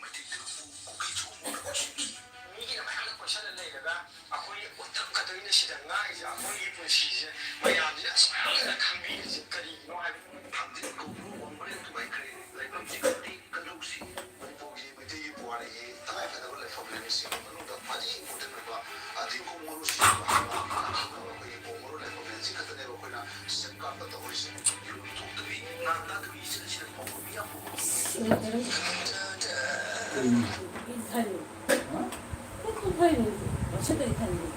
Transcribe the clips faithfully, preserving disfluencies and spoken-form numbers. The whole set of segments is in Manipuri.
ꯃꯩꯇꯩ ꯀꯥꯡꯕꯨ ꯀꯨꯀꯤ ꯆꯨꯝꯕ ꯃꯈꯣꯏꯁꯤꯡꯒꯤ ꯃꯤꯒꯤꯅ ꯃꯌꯥꯝꯅ ꯀꯣꯏꯁꯜꯂ ꯂꯩꯔꯒ ꯑꯩꯈꯣꯏ ꯎꯊꯛ ꯈꯛꯇꯅꯤꯅ ꯁꯤꯗ ꯉꯥꯡꯉꯤꯁꯦ꯫ ꯑꯩꯈꯣꯏꯒꯤ ꯄꯨꯟꯁꯤꯁꯦ ꯃꯌꯥꯝꯁꯤꯅ ꯑꯁꯨꯛ ꯌꯥꯝꯅ ꯈꯪꯕꯤꯔꯤꯁꯦ ꯀꯔꯤꯒꯤꯅꯣ ꯍꯥꯏꯕ ꯊꯝꯖꯤꯟ ꯀꯧꯕ꯭ꯔꯨ ꯋꯥꯡꯕ꯭ꯔꯦꯟ ꯊꯨꯒꯥꯏꯈ꯭ꯔꯦ꯫ ꯂꯩꯐꯝꯁꯤ ꯈꯪꯗꯦ꯫ ꯀꯗꯧꯁꯤ ꯃꯅꯤꯄꯨꯔꯒꯤ ꯃꯩꯇꯩꯒꯤ ꯄꯨꯋꯥꯔꯤꯒꯤ ꯇꯉꯥꯏꯐꯗꯕ ꯂꯩꯐꯝ ꯂꯩꯔꯤꯁꯤꯡꯒꯤ ꯃꯅꯨꯡꯗ ꯈ꯭ꯋꯥꯏꯗꯒꯤ ꯏꯝꯄꯣꯔꯇꯦꯟ ꯑꯣꯏꯕ ꯑꯗꯤ ꯀꯣꯡꯃꯣꯔꯨ ꯁꯤꯖꯤꯟꯅꯕ ꯍꯥꯏꯕ ꯃꯤꯅ ꯈꯪꯅꯕ ꯑꯩꯈꯣꯏꯒꯤ ꯀꯣꯡꯃꯣꯔꯨ ꯂꯩꯐꯝ ꯂꯦꯟꯁꯤ ꯈꯛꯇꯅꯦꯕ ꯑꯩꯈꯣꯏꯅ ꯁꯦꯝ ꯀꯥꯞꯄ ꯇꯧꯔꯤꯁꯦ꯫ ꯌꯨꯝ ꯊꯣꯛꯇꯕꯤ ꯉꯥꯡꯅꯗꯕꯤ ꯏꯆꯤꯜ ꯏꯆꯤꯜ ꯐꯥꯎꯕ ꯃꯤ ꯌꯥꯝ ꯀꯔꯤꯅꯣ? ꯀꯩꯅꯣ ꯊꯥꯏꯅꯤ꯫ ꯍꯥ? ꯀꯩꯅꯣ ꯊꯥꯏꯅꯤ꯫ ꯋꯥꯁꯤꯠꯇꯒꯤ ꯊꯥꯏꯅꯤ꯫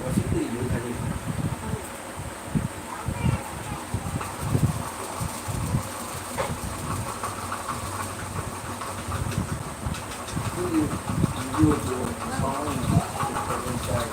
ꯋꯥꯁꯤꯠꯇꯒꯤ ꯂꯣꯏ ꯊꯥꯏꯅꯤ꯫ ꯑꯗꯨꯒꯤ ꯚꯤꯗꯤꯑꯣꯗꯣ ꯁꯥꯎꯟ ꯆꯥꯏ꯫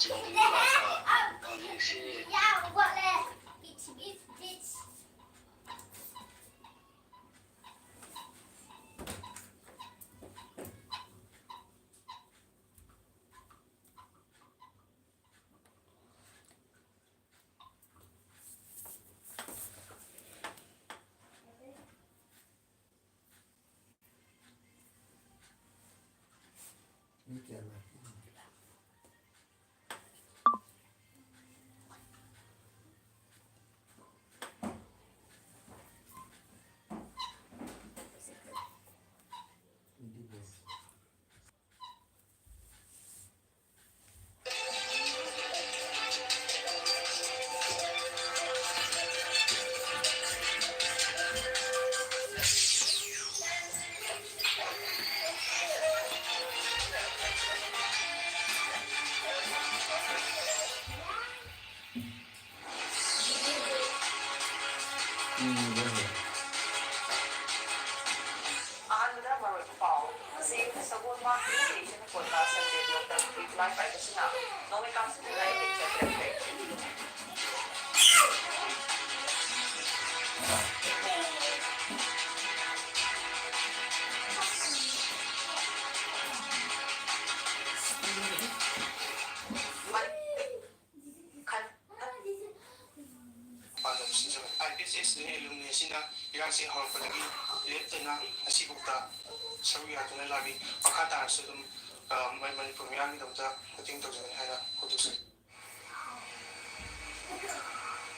ꯍꯧꯖꯤꯛꯁꯤ ꯑꯍꯥꯟꯕꯗ ꯃꯔꯨꯑꯣꯏꯕ ꯄꯥꯎ꯫ ꯁꯤ ꯁꯒꯣꯜ ꯃꯥ ꯄꯨꯂꯤꯁ ꯁ꯭ꯇꯦꯁꯟ ꯀꯣꯟꯕ ꯁꯟꯗꯦ ꯕ꯭ꯂꯣꯛꯇ ꯏꯗꯂꯥꯏ ꯄꯥꯏꯕꯁꯤꯅ ꯅꯣꯡꯃꯩ ꯀꯥꯞꯁꯤꯟꯗꯨꯅ ꯑꯦꯇꯦꯛ ꯆꯠꯊꯈ꯭ꯔꯦ꯫ ꯄꯥꯟꯗꯝ ꯁꯤꯟꯖꯕꯅꯤ꯫ ꯑꯥꯏ ꯄꯤ ꯑꯦꯁ ꯑꯦꯁ ꯑꯦꯂꯨꯝꯅꯤ ꯑꯁꯤꯅ ꯏꯔꯥꯡꯁꯤ ꯍꯧꯔꯛꯄꯗꯒꯤ ꯂꯦꯞꯇꯅ ꯉꯁꯤꯐꯥꯎꯗ ꯁꯔꯨꯛ ꯌꯥꯗꯨꯅ ꯂꯥꯛꯂꯤ꯫ ꯃꯈꯥ ꯇꯥꯅꯁꯨ ꯑꯗꯨꯝ, ꯑ, ꯃ-, ꯃꯅꯤꯄꯨꯔ ꯃꯤꯌꯥꯝꯒꯤꯗꯃꯛꯇ ꯃꯇꯦꯡ ꯇꯧꯖꯒꯅꯤ ꯍꯥꯏꯅ ꯐꯣꯡꯗꯣꯛꯆꯔꯤ꯫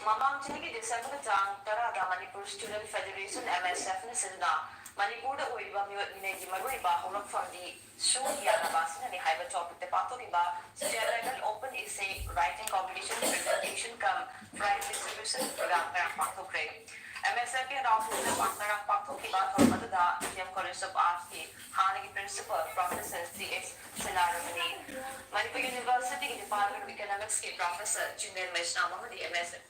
ꯃꯃꯥꯡ ꯆꯍꯤꯒꯤ ꯗꯤꯁꯦꯝꯕꯔ ꯇꯥꯡ ꯇꯔꯥꯗ ꯃꯅꯤꯄꯨꯔ ꯁ꯭ꯇꯨꯗꯦꯟꯠ ꯐꯦꯗꯔꯦꯁꯟ, ꯑꯦꯝ ꯑꯦꯁ ꯑꯦꯐꯅ ꯁꯤꯟꯗꯨꯅ ꯃꯅꯤꯄꯨꯔꯗ ꯑꯣꯏꯔꯤꯕ ꯃꯤꯑꯣꯠ ꯃꯤꯅꯩꯒꯤ ꯃꯔꯨꯑꯣꯏꯕ ꯍꯧꯔꯛꯐꯝꯗꯤ ꯁꯨ ꯌꯥꯅꯕ ꯑꯁꯤꯅꯅꯤ ꯍꯥꯏꯕ ꯇꯣꯄꯤꯛꯇ ꯄꯥꯡꯊꯣꯛꯈꯤꯕ ꯁ꯭ꯇꯦꯠ ꯂꯦꯚꯦꯜ ꯑꯣꯄꯟ ꯏꯁꯦ ꯔꯥꯏꯇꯤꯡ ꯀꯣꯝꯄꯤꯇꯤꯁꯟ ꯄ꯭ꯔꯖꯦꯟꯇꯦꯁꯟ ꯀꯝ ꯄ꯭ꯔꯥꯏꯖ ꯗꯤꯁꯇ꯭ꯔꯤꯕ꯭ꯌꯨꯁꯟ ꯄ꯭ꯔꯣꯒ꯭ꯔꯥꯝ ꯉꯔꯥꯡ ꯄꯥꯡꯊꯣꯛꯈ꯭ꯔꯦ꯫ ꯑꯦꯝ ꯑꯦꯁ ꯑꯦꯐꯀꯤ ꯍꯔꯥꯎ ꯀꯨꯝꯍꯩꯗ ꯄꯥꯡ-, ꯉꯔꯥꯡ ꯄꯥꯡꯊꯣꯛꯈꯤꯕ ꯊꯧꯔꯝ ꯑꯗꯨꯗ ꯗꯤ ꯑꯦꯝ ꯀꯣꯂꯦꯖ ꯑꯣꯐ ꯑꯥꯔꯠꯁꯀꯤ ꯍꯥꯟꯅꯒꯤ ꯄ꯭ꯔꯤꯟꯁꯤꯄꯜ ꯄ꯭ꯔꯣꯐꯦꯁꯔ ꯁꯤ ꯑꯦꯁ ꯁꯤꯂꯥꯔꯃꯅꯤ, ꯃꯅꯤꯄꯨꯔ ꯌꯨꯅꯤꯚꯔꯁꯤꯇꯤꯒꯤ ꯗꯤꯄꯥꯔꯠꯃꯦꯟ ꯑꯣꯐ ꯏꯀꯣꯅꯣꯃꯤꯛꯁꯀꯤ ꯄ꯭ꯔꯣꯐꯦꯁꯔ ꯆꯤꯡꯂꯦꯟ ꯃꯩꯁꯅꯥꯝ ꯑꯃꯗꯤ ꯑꯦꯝ ꯑꯦꯁ ꯑꯦꯐ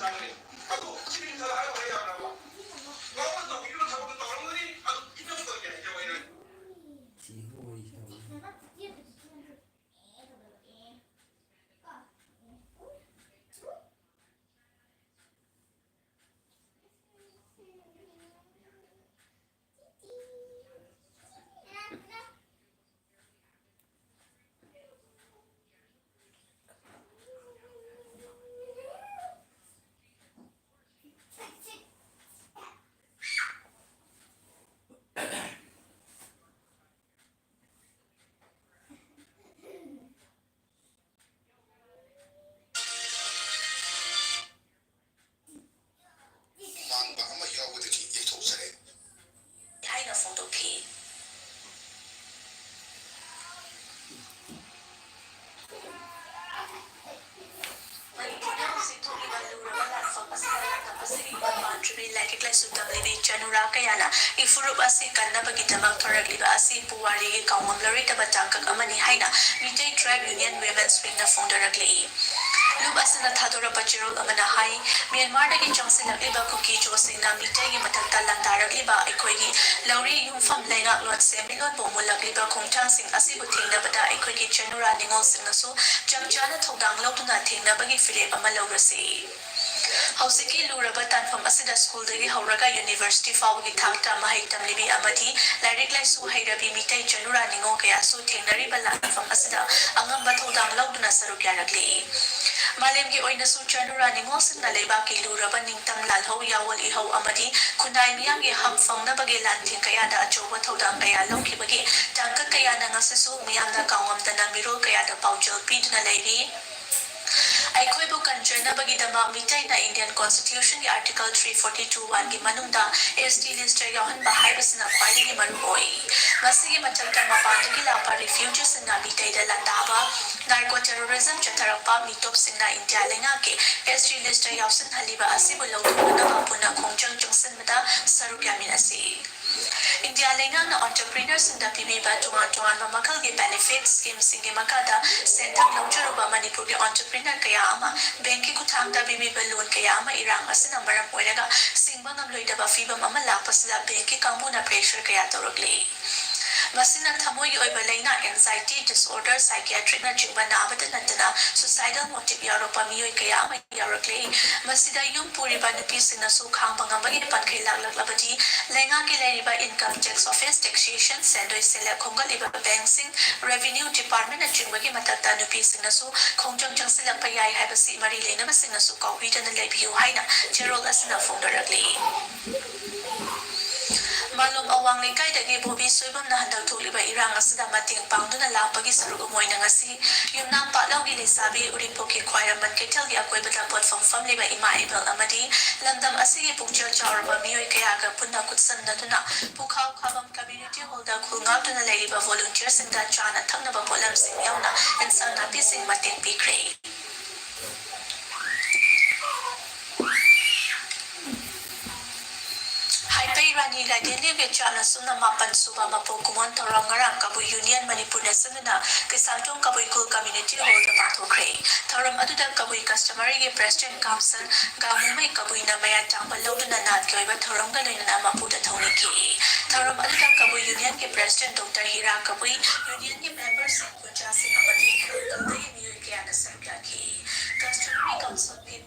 ꯑꯗꯨ ꯁꯤ ꯃꯤꯡꯊꯜ ꯍꯥꯏꯔꯒ ꯌꯥꯕ꯭ꯔꯕ? ꯃꯉꯣꯟꯗ ꯇꯧꯕꯤꯔꯤꯕ ꯊꯕꯛꯇꯣ ꯇꯧꯔꯝꯒꯅꯤ, ꯑꯗꯨ ꯏꯅꯧ ꯇꯧꯒꯦ ꯍꯥꯏꯖꯕ ꯑꯩꯅ꯫ ꯃꯥꯡꯕ ꯑꯃ ꯌꯥꯎꯕꯗꯒꯤ ꯌꯩꯊꯣꯛꯆꯔꯦ ꯍꯥꯏꯅ ꯐꯣꯡꯗꯣꯛꯈꯤ꯫ ꯃꯅꯤꯄꯨꯔꯗ ꯍꯧꯖꯤꯛ ꯊꯣꯛꯂꯤꯕ ꯂꯨꯔꯕ ꯂꯥꯟꯐꯝ ꯑꯁꯤꯗ ꯂꯥꯟꯐꯝ ꯑꯁꯤꯒꯤ ꯃꯄꯥꯟ ꯇ꯭ꯔꯤꯕꯤ ꯂꯥꯏꯔꯤꯛ ꯂꯥꯏꯁꯨ ꯇꯝꯂꯤꯕꯤ ꯆꯅꯨꯔꯥ ꯀꯌꯥꯅ ꯏꯐꯨꯔꯨꯞ ꯑꯁꯤ ꯀꯟꯅꯕꯒꯤꯗꯃꯛ ꯊꯣꯔꯛꯂꯤꯕ ꯑꯁꯤ ꯄꯨꯋꯥꯔꯤꯒꯤ ꯀꯥꯎꯉꯝꯂꯔꯣꯏꯗꯕ ꯇꯥꯡꯀꯛ ꯑꯃꯅꯤ ꯍꯥꯏꯅ ꯃꯤꯇꯩ ꯇ꯭ꯔꯥꯏꯕ ꯌꯨꯅꯤꯌꯟ ꯋꯤꯃꯦꯟꯁ ꯋꯤꯡꯅ ꯐꯣꯡꯗꯣꯔꯛꯂꯤ꯫ ꯂꯨꯞ ꯑꯁꯤꯅ ꯊꯥꯗꯣꯔꯛꯄ ꯆꯦꯔꯣꯜ ꯑꯃꯅ ꯍꯥꯏ, ꯃ꯭ꯌꯥꯟꯃꯥꯔꯗꯒꯤ ꯆꯪꯁꯤꯜꯂꯛꯂꯤꯕ ꯀꯨꯀꯤ ꯖꯣꯁꯤꯡꯅ ꯃꯤꯇꯩꯒꯤ ꯃꯊꯛꯇ ꯂꯥꯟꯗꯥꯔꯛꯂꯤꯕ ꯑꯩꯈꯣꯏꯒꯤ ꯂꯧꯔꯤ ꯌꯨꯝꯐꯝ ꯂꯩꯉꯥꯛꯂꯣꯟ ꯁꯦꯟꯃꯤꯠꯂꯣꯟꯕꯨ ꯃꯨꯜꯂꯛꯂꯤꯕ ꯈꯣꯡꯊꯥꯡꯁꯤꯡ ꯑꯁꯤꯕꯨ ꯊꯦꯡꯅꯕꯗ ꯑꯩꯈꯣꯏꯒꯤ ꯆꯅꯨꯔꯥ ꯅꯤꯉꯣꯜꯁꯤꯡꯅꯁꯨ ꯆꯞ ꯆꯥꯅ ꯊꯧꯗꯥꯡ ꯂꯧꯗꯨꯅ ꯊꯦꯡꯅꯕꯒꯤ ꯐꯤꯔꯦꯞ ꯑꯃ ꯂꯧꯔꯁꯤ꯫ ꯍꯧꯖꯤꯛꯀꯤ ꯂꯨꯔꯕ ꯇꯥꯟꯐꯝ ꯑꯁꯤꯗ ꯁ꯭ꯀꯨꯜꯗꯒꯤ ꯍꯧꯔꯒ ꯌꯨꯅꯤꯚꯔꯁꯤꯇꯤ ꯐꯥꯎꯕꯒꯤ ꯊꯥꯛꯇ ꯃꯍꯩ ꯇꯝꯂꯤꯕꯤ ꯑꯃꯗꯤ ꯂꯥꯏꯔꯤꯛ ꯂꯥꯏꯁꯨ ꯍꯩꯔꯕꯤ ꯃꯤꯇꯩ ꯆꯅꯨꯔꯥ ꯅꯤꯉꯣꯜ ꯀꯌꯥꯁꯨ ꯊꯦꯡꯅꯔꯤꯕ ꯂꯥꯟꯐꯝ ꯑꯁꯤꯗ ꯑꯉꯝꯕ ꯊꯧꯗꯥꯡ ꯂꯧꯗꯨꯅ ꯁꯔꯨꯛ ꯌꯥꯔꯛꯂꯤ꯫ ꯃꯥꯂꯦꯝꯒꯤ ꯑꯣꯏꯅꯁꯨ ꯆꯅꯨꯔꯥ ꯅꯤꯉꯣꯜꯁꯤꯡꯅ ꯂꯩꯕꯥꯛꯀꯤ ꯂꯨꯔꯕ ꯅꯤꯡꯇꯝ ꯂꯥꯜꯍꯧ, ꯌꯥꯑꯣꯜ ꯏꯍꯧ ꯑꯃꯗꯤ ꯈꯨꯟꯅꯥꯏ ꯃꯤꯌꯥꯝꯒꯤ ꯍꯛ ꯐꯪꯅꯕꯒꯤ ꯂꯥꯟꯊꯦꯡ ꯀꯌꯥꯗ ꯑꯆꯧꯕ ꯊꯧꯗꯥꯡ ꯀꯌꯥ ꯂꯧꯈꯤꯕꯒꯤ ꯇꯥꯡꯀꯛ ꯀꯌꯥꯅ ꯉꯁꯤꯁꯨ ꯃꯤꯌꯥꯝꯅ ꯀꯥꯎꯉꯝꯗꯅ ꯃꯤꯔꯣꯜ ꯀꯌꯥꯗ ꯄꯥꯎꯖꯦꯜ ꯄꯤꯗꯨꯅ ꯂꯩꯔꯤ꯫ ꯑꯩꯈꯣꯏꯕꯨ ꯀꯟꯖꯅꯕꯒꯤꯗꯃꯛ ꯃꯤꯇꯩꯅ Indian Constitution ꯒꯤ Article three forty two one ꯒꯤ ꯃꯅꯨꯡꯗ S T list ꯇ ꯌꯥꯎꯍꯟꯕ ꯍꯥꯏꯕꯁꯤꯅ ꯈ꯭ꯋꯥꯏꯗꯒꯤ ꯃꯔꯨ ꯑꯣꯏ꯫ ꯃꯁꯤꯒꯤ ꯃꯊꯛꯇ ꯃꯄꯥꯟꯗꯒꯤ ꯂꯥꯛꯄ refugee ꯁꯤꯡꯅ ꯃꯤꯇꯩꯗ ꯂꯥꯟꯗꯥꯕ, narco terrorism ꯆꯠꯊꯔꯛꯄ, ꯃꯤꯇꯣꯞꯁꯤꯡꯅ ꯏꯟꯗꯤꯌꯥ ꯂꯩꯉꯥꯛꯀꯤ S T list ꯇ ꯌꯥꯎꯁꯤꯟꯍꯜꯂꯤꯕ ꯑꯁꯤꯕꯨ ꯂꯧꯊꯣꯛꯅꯅꯕ ꯄꯨꯟꯅ ꯈꯣꯡꯖꯪ ꯆꯪꯁꯤꯟꯕꯗ ꯁꯔꯨꯛ ꯌꯥꯃꯤꯟꯅꯁꯤ꯫ ꯏꯟꯗꯤꯌꯥ ꯂꯩꯉꯥꯛꯅ entrepreneur ꯁꯤꯡꯗ ꯄꯤꯕꯤꯕ ꯇꯣꯉꯥꯟ ꯇꯣꯉꯥꯟꯕ ꯃꯈꯜꯒꯤ benefit scheme ꯁꯤꯡꯒꯤ ꯃꯈꯥꯗ ꯁꯦꯟꯊꯪ ꯂꯧꯖꯔꯨꯕ ꯃꯅꯤꯄꯨꯔꯒꯤ entrepreneur ꯀꯌꯥ ꯑꯃ, ꯕꯦꯡꯛꯀꯤ ꯈꯨꯠꯊꯥꯡꯗ ꯄꯤꯕꯤꯕ ꯂꯣꯟ ꯀꯌꯥ ꯑꯃ ꯏꯔꯥꯡ ꯑꯁꯤꯅ ꯃꯔꯝ ꯑꯣꯏꯔꯒ ꯁꯤꯡꯕ ꯉꯝꯂꯣꯏꯗꯕ ꯐꯤꯕꯝ ꯑꯃ ꯂꯥꯛꯄꯁꯤꯗ ꯕꯦꯡꯛꯀꯤ ꯀꯥꯡꯕꯨꯅ pressure ꯀꯌꯥ ꯇꯧꯔꯛꯂꯤ꯫ ꯃꯁꯤꯅ ꯊꯃꯣꯏꯒꯤ ꯑꯣꯏꯕ ꯂꯥꯏꯅꯥ, anxiety disorder, psychiatricꯅꯆꯤꯡꯕ ꯅꯥꯕꯇ ꯅꯠꯇꯅ suicidal motive ꯌꯥꯎꯔꯛꯄ ꯃꯤꯑꯣꯏ ꯀꯌꯥ ꯑꯃ ꯌꯥꯎꯔꯛꯂꯤ꯫ ꯃꯁꯤꯗ ꯌꯨꯝ ꯄꯨꯔꯤꯕ ꯅꯨꯄꯤꯁꯤꯡꯅꯁꯨ ꯈꯥꯡꯕ ꯉꯝꯕꯒꯤ ꯄꯟꯈꯩ ꯂꯥꯛꯂꯛꯂꯕꯗꯤ ꯂꯩꯉꯥꯛꯀꯤ ꯂꯩꯔꯤꯕ income tax office, taxation, ꯁꯦꯟꯗꯣꯏ ꯁꯦꯜꯂꯦꯞ ꯈꯣꯝꯒꯠꯂꯤꯕ ꯕꯦꯡꯛꯁꯤꯡ, revenue departmentꯅꯆꯤꯡꯕꯒꯤ ꯃꯊꯛꯇ ꯅꯨꯄꯤꯁꯤꯡꯅꯁꯨ ꯈꯣꯡꯖꯪ ꯆꯪꯁꯤꯜꯂꯛꯄ ꯌꯥꯏ ꯍꯥꯏꯕꯁꯤ ꯃꯔꯤ ꯂꯩꯅꯕꯁꯤꯡꯅꯁꯨ ꯀꯥꯎꯕꯤꯗꯅ ꯂꯩꯕꯤꯌꯨ ꯍꯥꯏꯅ ꯆꯦꯔꯣꯜ ꯑꯁꯤꯅ ꯐꯣꯡꯗꯣꯔꯛꯂꯤ꯫ ꯃꯥꯂꯣꯝ ꯑꯋꯥꯡ ꯂꯩꯀꯥꯏꯗꯒꯤ ꯕꯣꯕꯤ ꯁꯣꯏꯕꯝꯅ ꯍꯟꯗꯛ ꯊꯣꯛꯂꯤꯕ ꯏꯔꯥꯡ ꯑꯁꯤꯗ ꯃꯇꯦꯡ ꯄꯥꯡꯗꯨꯅ ꯂꯥꯛꯄꯒꯤ ꯁꯔꯨꯛ ꯑꯃ ꯑꯣꯏꯅ ꯉꯁꯤ ꯌꯨꯝꯅꯥꯝ ꯄꯥꯠꯂꯧꯒꯤ ꯂꯩꯁꯥꯕꯤ ꯎꯔꯤꯄꯣꯛꯀꯤ ꯈ꯭ꯋꯥꯏꯔꯝꯕꯟ ꯀꯩꯊꯦꯜꯒꯤ ꯑꯀꯣꯏꯕꯗ ꯄꯣꯠꯐꯝ ꯐꯝꯂꯤꯕ ꯏꯃꯥ ꯏꯕꯦꯜ ꯑꯃꯗꯤ ꯂꯝꯗꯝ ꯑꯁꯤꯒꯤ ꯄꯨꯛꯆꯦꯜ ꯆꯥꯎꯔꯕ ꯃꯤꯑꯣꯏ ꯀꯌꯥꯒ ꯄꯨꯟꯅ ꯈꯨꯠꯁꯝꯅꯗꯨꯅ ꯄꯨꯈꯥꯎ ꯈꯥꯕꯝ community hallꯗ ꯈꯨꯜ ꯉꯥꯛꯇꯨꯅ ꯂꯩꯔꯤꯕ volunteerꯁꯤꯡꯗ ꯆꯥꯅ ꯊꯛꯅꯕ ꯄꯣꯠꯂꯝꯁꯤꯡ ꯌꯥꯎꯅ ꯏꯟꯁꯥꯡ ꯅꯥꯄꯤꯁꯤꯡ ꯃꯇꯦꯡ ꯄꯤꯈ꯭ꯔꯦ꯫ ꯍꯥꯏꯄꯩ ꯔꯥꯅꯤ ꯒꯥꯏꯗꯦꯟꯂꯤꯌꯨꯒꯤ ꯆꯥꯅ ꯁꯨꯞꯅ ꯃꯥꯄꯟ ꯁꯨꯕ ꯃꯄꯣꯛ ꯀꯨꯝꯑꯣꯟ ꯊꯧꯔꯝ ꯉꯔꯥꯡ ꯀꯕꯨꯏ ꯌꯨꯅꯤꯌꯟ ꯃꯅꯤꯄꯨꯔꯅ ꯁꯤꯟꯗꯨꯅ ꯀꯩꯁꯥꯝꯊꯣꯡ ꯀꯕꯨꯏ ꯈꯨꯜ community hallꯗ ꯄꯥꯡꯊꯣꯛꯈ꯭ꯔꯦ꯫ ꯊꯧꯔꯝ ꯑꯗꯨꯗ ꯀꯕꯨꯏ customaryꯒꯤ president ꯀꯥꯝꯁꯟ ꯒꯥꯡꯃꯨꯃꯩ ꯀꯕꯨꯏꯅ ꯃꯌꯥꯏ ꯇꯥꯡꯕ ꯂꯧꯗꯨꯅ ꯅꯥꯠꯀꯤ ꯑꯣꯏꯕ ꯊꯧꯔꯝꯒ ꯂꯣꯏꯅꯅ ꯃꯄꯨꯗ ꯊꯧꯅꯤꯈꯤ꯫ ꯊꯧꯔꯝ ꯑꯗꯨꯗ ꯀꯕꯨꯏ ꯌꯨꯅꯤꯌꯟꯒꯤ president doctor ꯍꯤꯔꯥ ꯀꯕꯨꯏ, ꯌꯨꯅꯤꯌꯟꯒꯤ memberꯁꯤꯡ, ꯑꯣꯖꯥꯁꯤꯡ ꯑꯃꯗꯤ ꯈꯨꯜ ꯈꯨꯜꯗꯒꯤ ꯃꯤꯑꯣꯏ ꯀꯌꯥꯅ ꯁꯔꯨꯛ ꯌꯥꯈꯤ꯫ Customary councilꯒꯤ